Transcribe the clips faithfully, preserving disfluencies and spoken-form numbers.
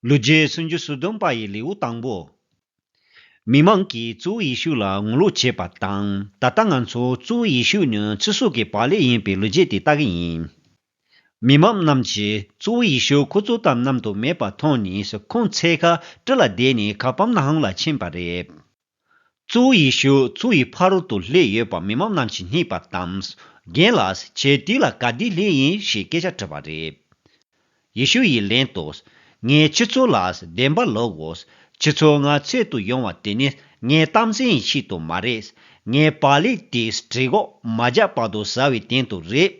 ལོ་རྒྱུས་སུམ་ཅུ་སོ་བདུན་པ་ཡི་ལེའུ་དང་པོ། མི་མང་གིས་གཙོ་བོ་ཡེ་ཤུ་ལ་ངོ་ལོག་བྱས་པ་དང་། ད་ལྟ་ང་ཚོ་གཙོ་བོ་ཡེ་ཤུ་ནི་ཚེ་སྲོག་གི་བག་ལེབ་ཡིན་པའི་ལོ་རྒྱུས་དེ་ལྟ་གི་ཡིན། མི་མང་རྣམས་ཀྱིས་གཙོ་བོ་ཡེ་ཤུ་ཁོ་ཚོ་དང་མཉམ་དུ་མེད་པ་མཐོང་ནས། ཁོང་འཚོལ་གར་གྲུ་ལ་བསྡད་ནས་ཁ་པར་ནང་ལ་ཕྱིན་པ་རེད། གཙོ་བོ་ཡེ་ཤུ་གཙོ་བོའི་ཕ་རོལ་ཏུ་སླེབས་ཡོད་པ་མི་མང་རྣམས་ཀྱིས་རྙེད་པ་དང་། རྒན་ལགས། ཁྱེད་དེ་ལ་ག་དུས་སླེབས་ཡིན་ཞེས་སྐད་ཆ་དྲིས་པ་རེད། ཡེ་ཤུ་ཡིས་ལན་དུ། ངས་ཁྱེད་ཚོ་ལ་བདེན་པ་ལབ་དགོས། ཁྱེད་ཚོ་ང་འཚོལ་དུ་ཡོང་བ་དེ་ནི་ངའི་གཏམ་ཚེ་ཡི་ཆེད་དུ་མ་རེད། ངའི་བག་ལེབ་དེ་གྲི་གུ་མ་རྒྱག་བར་དུ་ཟ་བའི་དོན་དུ་རེད།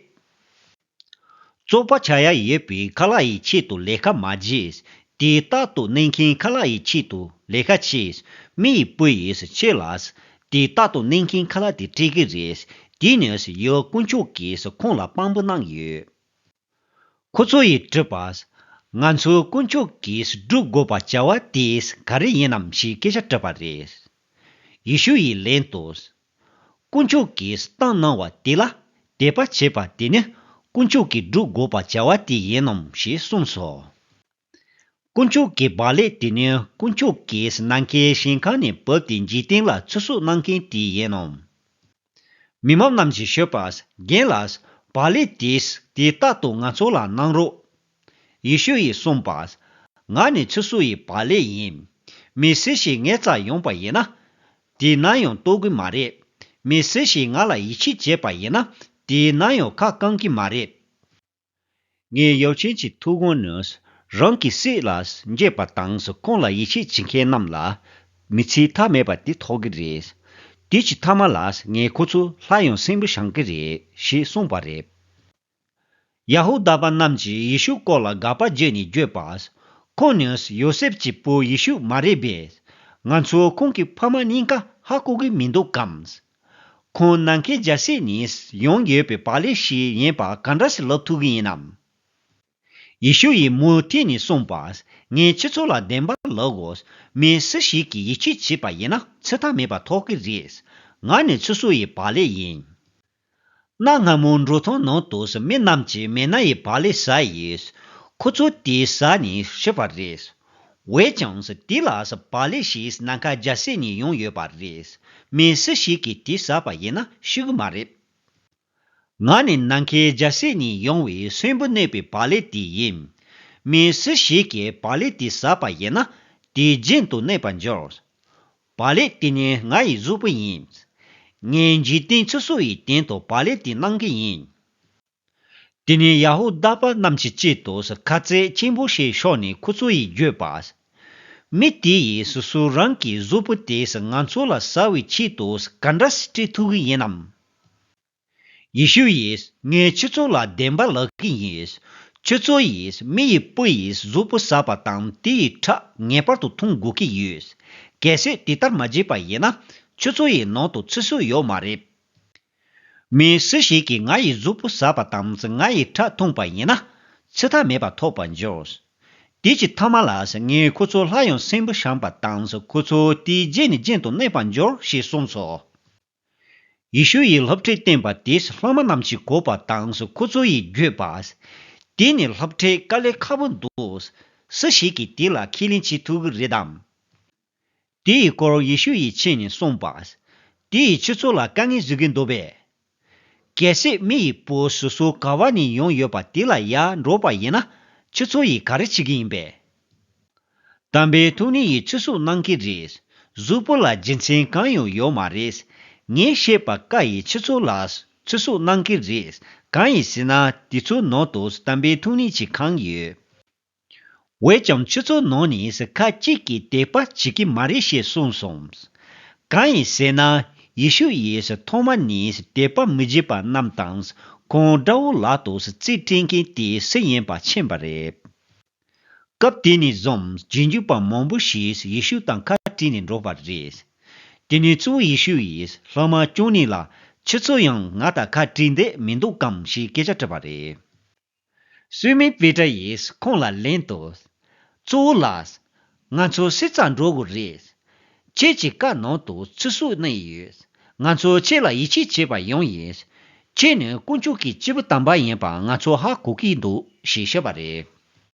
བཙོག་པ་ཆགས་ཡ་ཡོད་པའི་ཁ་ལག་ཡི་ཆེད་དུ་ལས་ཀ་མ་བྱེད། དེ་རྟག་ཏུ་གནོད་མཁན་ཁ་ལག་ཡི་ཆེད་དུ་ལས་ཀ་བྱེད། མི་ཡི་བུ་ཡིས་ཁྱེད་ལ་དེ་རྟག་ཏུ་གནོད་མཁན་ཁ་ལག་དེ་སྤྲད་ཀྱི་རེད། དེ་ནི་ཡུལ་དཀོན་མཆོག་གིས་ཁོང་ལ་དཔང་པོ་གནང་ཡོད། ཁོ་ཚོ་ཡིས་དྲིས་པ། ང་ཚོ་དཀོན་མཆོག་གིས་སྒྲུབ་དགོས་པ་བྱ་བ་དེ་ག་རེ་ཡིན་ནམ་ཞེས་སྐད་ཆ་དྲིས་པ་རེད། ཡེ་ཤུ་ཡིས་ལན་དུ། དཀོན་མཆོག་གིས་བཏང་གནང་བ་དེ་ལ་དད་པ་བྱེད་པ་དེ་ནི་དཀོན་མཆོག་གིས་སྒྲུབ་དགོས་པ་བྱ་བ་དེ་ཡིན་ནམ་ཞེས་གསུངས་སོ། དཀོན་མཆོག་གི་བག་ལེབ་དེ་ནི་དཀོན་མཆོག་གིས་ནམ་མཁའི་ཞིང་ཁམས་ནས་བབས་ཏེ་འཇིག་རྟེན་ལ་ཚེ་སྲོག་གནང་མཁན་དེ་ཡིན་ནམ། མི་མང་རྣམས་ཀྱིས་ཤོད་པ། རྒན་ལགས། བག་ལེབ་དེ་དེ་རྟག་ཏུ་ང་ཚོ་ལ་གནང་རོགས། ཡེ་ཤུ་ཡིས་གསུངས་པ། ང་ནི་ཚེ་སྲོག་ཡི་བག་ལེབ་ཡིན། མི་སུ་ཞིག་ངའི་རྩར་ཡོང་པ་ཡིན་ན། དེ་ནམ་ཡང་ལྟོགས་ཀྱི་མ་རེད། མི་སུ་ཞིག་ང་ལ་ཡིད་ཆེས་བྱས་པ་ཡིན་ན། དེ་ནམ་ཡང་ཁ་བསྐམ་གྱི་མ་རེད། ངའི་ཡབ་ཆེན་གྱི་ཐུགས་དགོངས་ནི། རང་གི་སྲས་ལ་འགྱེད་པ་དང་། ཁོང་ལ་ཡིད་ཆེས་བྱེད་མཁན་རྣམས་ལ་མི་ཚེ་མཐའ་མེད་པ་དེ་ཐོབ་ཀྱི་རེད། དེ་གྱི་མཐའ་མ་ལ་ངས་ཁོ་ཚོ་སླར་ཡང་གསོན་པོ་བྱང་གི་རེད་ཞེས་གསུངས་པ་རེད། ཡ་ཧུ་དཱ་པ་རྣམས་ཀྱིས་ཡེ་ཤུ་སྐོར་ལ་དགག་པ་བརྒྱབ་ནས་བརྗོད་པ། ཁོང་ནི་ཡོ་སེབ་ཀྱི་བུ་ཡེ་ཤུ་མ་རེད་པས། ང་ཚོ་ཁོང་གི་ཕ་མ་གཉིས་ཀ་ཧ་གོ་གི་མི་འདུག་གམ། ཁོང་ནམ་མཁའི་རྒྱལ་སྲིད་ནས་ཡོང་ཡོད་པའི་བག་ལེབ་ཞིག་ཡིན་པ་ག་འདྲ་ཞིག་ལབ་ཐུབ་ཀྱི་ཡིན་ནམ། ཡེ་ཤུ་ཡིས་མུ་མཐུད་ནས་གསུངས་པ། ངས་ཁྱེད་ཚོ་ལ་བདེན་པ་ལབ་དགོས། མི་སུ་ཞིག་གིས་ཡིད་ཆེས་བྱས་པ་ཡིན་ན་ཚེ་མཐའ་མེད་པ་ཐོབ་ཀྱི་རེད། ང་ནི་ཚེ་སྲོག་ཡི་བག་ལེབ་ཡིན། གནའ་སྔ་མོའི་འབྲོག་ཐང་ནང་དུ་མི་རྣམས་ཀྱིས་མན་ན་ཡི་བག་ལེབ་ཟ་ཡིས། ཁོ་ཚོ་དེ་ཟ་ནས་ཤི་བ་རེད། འོན་ཀྱང་དེ་ལ་བག་ལེབ་ཞིག་ནམ་མཁའ་རྒྱལ་སྲིད་ནས་ཡོང་ཡོད་པ་རེད། མི་སུ་ཞིག་གིས་དེ་ཟ་བ་ཡིན་ན་ཤི་གི་མ་རེད། ང་ནི་ནམ་མཁའི་རྒྱལ་སྲིད་ནས་ཡོང་བའི་གསོན་པོ་གནས་པའི་བག་ལེབ་དེ་ཡིན། མི་སུ་ཞིག་གིས་བག་ལེབ་དེ་ཟ་བ་ཡིན་ན་དེ་རྒྱུན་དུ་གནས་པར་འགྱུར། བག་ལེབ་དེ་ནི་ང་ཡི་གཟུགས་པོ་ཡིན། ངས་འཇིག་རྟེན་ཚེ་སྲོག་ཡི་དོན་དུ་བག་ལེབ་དེ་གནང་གི་ཡིན། དེ་ནས་ཡ་ཧུ་དཱ་པ་རྣམས་ཀྱི་དཀྱིལ་དུ་ཁ་ཟས་ཆེན་པོ་ཞིག་ཤོར་ནས་ཁོ་ཚོ་ཡིས་བརྗོད་པ། མི་དེ་ཡིས་སོ་སོ་རང་གི་གཟུགས་པོ་དེ་ང་ཚོ་ལ་ཟ་བའི་ཆེད་དུ་ག་འདྲ་སྤྲད་ཐུབ་ཀྱི་ཡིན་ནམ། ཡེ་ཤུ་ཡིས་ངས་ཁྱེད་ཚོ་ལ་བདེན་པ་ལབ་ཀྱི་ཡིན། ཁྱེད་ཚོ་ཡིས་མི་ཡི་བུ་ཡི་གཟུགས་པོ་ཟ་བ་དང་དེ་ཡི་ཁྲག་ངེས་པར་དུ་འཐུང་དགོས་ཀྱི་ཡོད། གལ་སྲིད་དེ་ལྟར་མ་བྱས་པ་ཡིན་ན་ཁྱེད་ཚོ་ཡི་ནང་དུ་ཚེ་སྲོག་ཡོད་མ་རེད། མི་སུ་ཞིག་གིས་ང་ཡི་གཟུགས་པོ་ཟ་བ་དང་ང་ཡི་ཁྲག་འཐུང་པ་ཡིན་ན་ཚེ་མཐའ་མེད་པ་ཐོབ་པར་འགྱུར། དེ་གྱི་མཐའ་མ་ལ་ངས་ཁོ་ཚོ་སླར་ཡང་གསོན་པོ་བྱང་པ་དང་ཁོ་ཚོ་དེའི་རྗེས་ནས་རྒྱུན་དུ་གནས་པར་འགྱུར་ཞེས་གསུངས་སོ། ཡེ་ཤུ་ཡིས་སློབ་ཁྲིད་བསྟན་པ་དེ་སློབ་མ་རྣམས་ཀྱིས་གོ་བ་དང་ཁོ་ཚོ་ཡིས་བརྗོད་པ། དེ་ནི་སློབ་ཁྲིད་དཀའ་ལས་ཁག་པོ་འདུག། སུ་ཞིག་གིས་དེ་ལ་ཁས་ལེན་བྱེད་ཐུབ་ཀྱི་རེད་དམ། དེའི་སྐོར་ཡེ་ཤུ་ཡིས་ཕྱིན་ནས་གསུངས་པ། དེ་ཡིས་ཁྱེད་ཚོ་ལ་དཀའ་ངལ་བཟོ་གི་འདུག་པས། གལ་སྲིད་མི་ཡི་བུ་སོ་སོ་ག་བ་ནས་ཡོང་ཡོད་པ་དེ་ལ་ཡར་འགྲོ་བ་ཡིན་ན་ཁྱེད་ཚོ་ཡིས་ག་རེ་བྱེད་ཀྱི་ཡིན་པས། དམ་པའི་ཐུགས་ཉིད་ཡིས་ཚེ་སྲོག་གནང་གི་རེད། གཟུགས་པོ་ལ་རྒྱུ་མཚན་གང་ཡང་ཡོད་མ་རེད། ངས་བཤད་པ་ཀ་ཡིས་ཁྱེད་ཚོ་ལ་ཚེ་སྲོག་གནང་གི་རེད། གང་ཡིན་ཟེར་ན་དེ་ཚོའི་ནང་དུ་དམ་པའི་ཐུགས་ཉིད་ཀྱིས་གང་ཡོད། འོན་ཀྱང་ཁྱེད་ཚོའི་ནང་ནས་ཁ་གཅིག་གིས་དད་པ་བྱེད་ཀྱི་མ་རེད་ཞེས་གསུངས་སོང་། གང་ཡིན་ཟེར་ན་ཡེ་ཤུ་ཡིས་ཐོག་མ་ནས་དད་པ་མི་བྱེད་པ་རྣམས་དང་ཁོང་དགྲ་བོ་ལག་ཏུ་རྩིས་སྤྲད་མཁན་དེ་སུ་ཡིན་པ་མཁྱེན་པ་རེད། སྐབས་དེ་ནས་བཟུང་རྗེས་འཇུག་པ་མང་པོ་ཞིག་ཡེ་ཤུ་དང་ཁ་བྲལ་ནས་འགྲོ་བ་རེད། དེ་ནས་གཙོ་བོ་ཡེ་ཤུ་ཡིས་སློབ་མ་བཅུ་གཉིས་ལ་ཁྱེད་ཚོ་ཡང་ང་དང་ཁ་བྲལ་འདོད་མི་འདུག་གམ་ཞེས་སྐད་ཆ་དྲིས་པ་རེད། སི་མོན་པེ་ཏྲ་ཡིས་ཁོང་ལ་ལན་དུ། གཙོ་བོ་ལགས། ང་ཚོ་སུའི་རྩར་འགྲོ་དགོས་རེད། ཁྱེད་ཀྱི་བཀའ་ནང་དུ་ཚེ་སྲོག་གནས་ཡོད། ང་ཚོ་ཁྱེད་ལ་ཡིད་ཆེས་བྱེད་པར་ཡོང་ཡིན། ཁྱེད་ནི་དཀོན་མཆོག་གི་སྐྱེས་བུ་དམ་པ་ཡིན་པ་ང་ཚོ་ཧ་གོ་གི་འདུག་ཞེས་བཤད་པ་རེད།